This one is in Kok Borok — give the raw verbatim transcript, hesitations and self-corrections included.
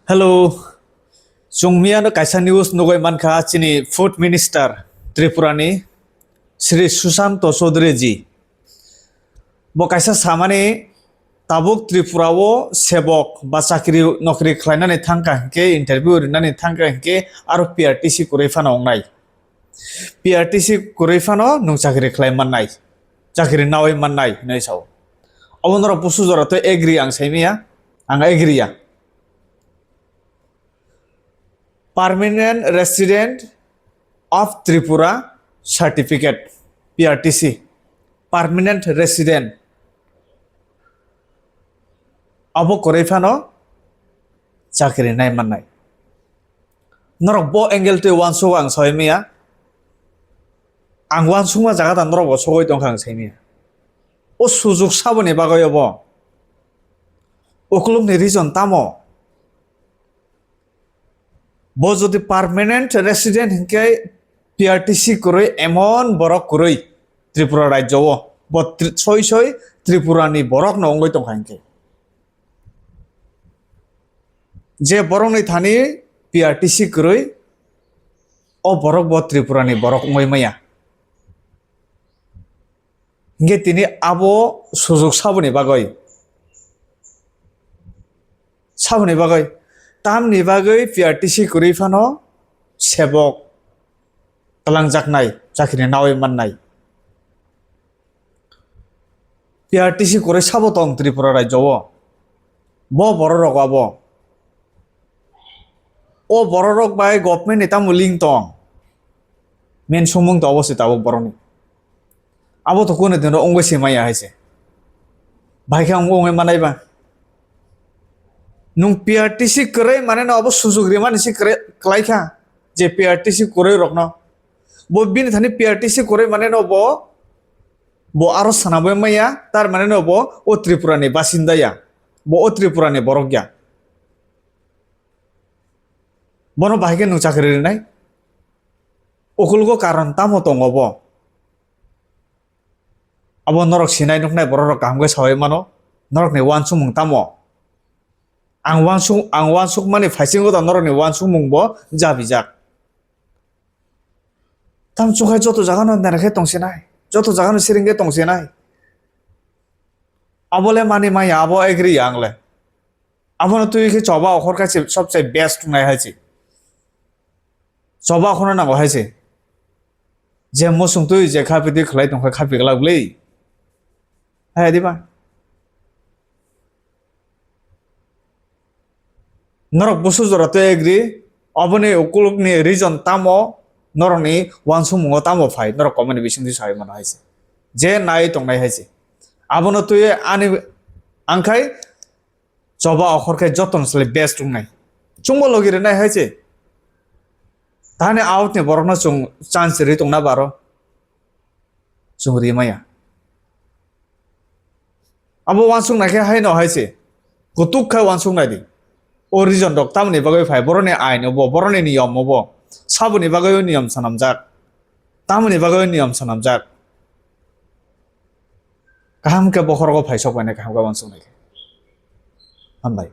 Hello, chwng miyano kaisa news nugwi mankha chini Food Minister Tripura ni Shri Sushanta Chowdhury ji. Bo kaisa samani tabuk Tripura o sebok ba chakri nokri khlainani thangkha hinkhe, interview rinani thangkha hinkhe aro P R T C kwrwi phano wngnai. P R T C kwrwi phano nwng chakri khlai mannai, chakri nawi mannai hinwi sao. Obo norok busu jora tei agree ang saimaya, ang agree ya. Permanent Resident of Tripura Certificate, P R T C, Permanent Resident, abo kwrwi phano chakri nai mannai. Norok bo angle twi uansuk ang sawi maya. Ang uansukma jaga da norok bo sogwi tongkha ang saimaya. O sujuk saboni bagwi obo. Ukulukni reason tamo? Bo jodi permanent resident hinkhe P R T C kwrwi emon borok kwrwi Tripura rajyo o. Bo tri-, soi soi Tripura ni borok no wngwi tongkha hinkhe. Je borokni thani P R T C kwrwi, o borok bo Tripura ni borok wngwi maya. Hinkhe tini abo sujuk saboni bagwi, saboni bagwi, tamni bagwi P R T C kwrwi phano sebok twlangjaknai, chakri nawi mannai. P R T C kwrwi sabo tong Tripura rajyo o. Bo bororok abo. O bororok bai government ni tamo link tong? Main sumung to obo se tabuk borokni. Abo to kunu dino wngwi se maya hai se. Bai khe wngwi manai ba. Nwng P R T C kwrwi mane no abo sujuk rimani se kwrwi, kwlai kha je P R T C kwrwi rokno. Bo bini thani P R T C kwrwi mane no bo, bo aro swnamwi maya, tar mane no bo o Tripura ni basinda ya, bo o Tripura ni borok ya. Bono bahai khe nwng chakri rinai? Ukulugo karon tamo tongo bo? Abo norok sinai nuknai bororok kaham khe saui mano, norokni uansukmung tamo? Ang uansuk, ang uansukmani phaisingo da norokni uansukmung bo jabijak. Tamo chukha joto jagano nera khe tongsinai, joto jagano siring khe tongsinai. Abole mani maya, abo agree ya ang le. Abono twi khe choba okhor kha se sobse best wngnai hai se. Choba okhono nango hai se. Je muchung twi je khapi twi khlai tongkha khapi glak bwlwi. Hai diba? Norok busu jora twi agree, oboni ukulukni reason tamo, norokni uansukmungo tamo phai, norok comment bisingtwi sai mano hai se. Je nai tongnai hai se. Abono twi ani angkhai choba okhor khe jotono sle best wngnai. Chwngbo logi rwnai hai se. Thani out ni borokno chwng chance ri tongna baro. Chwng ri maya. Abo uansuk nai khe haino hai se. Kutuk khai uansuk nai di. O reason rok tamoni bagwi phai boroni ain obo, boroni niyom obo. Saboni bagwi o niyom sanamjak. Tamoni bagwi o niyom sanamjak. Kaham khe bokhorogo phai sok bai nai kaham khe uansuk nai khe. Hambai.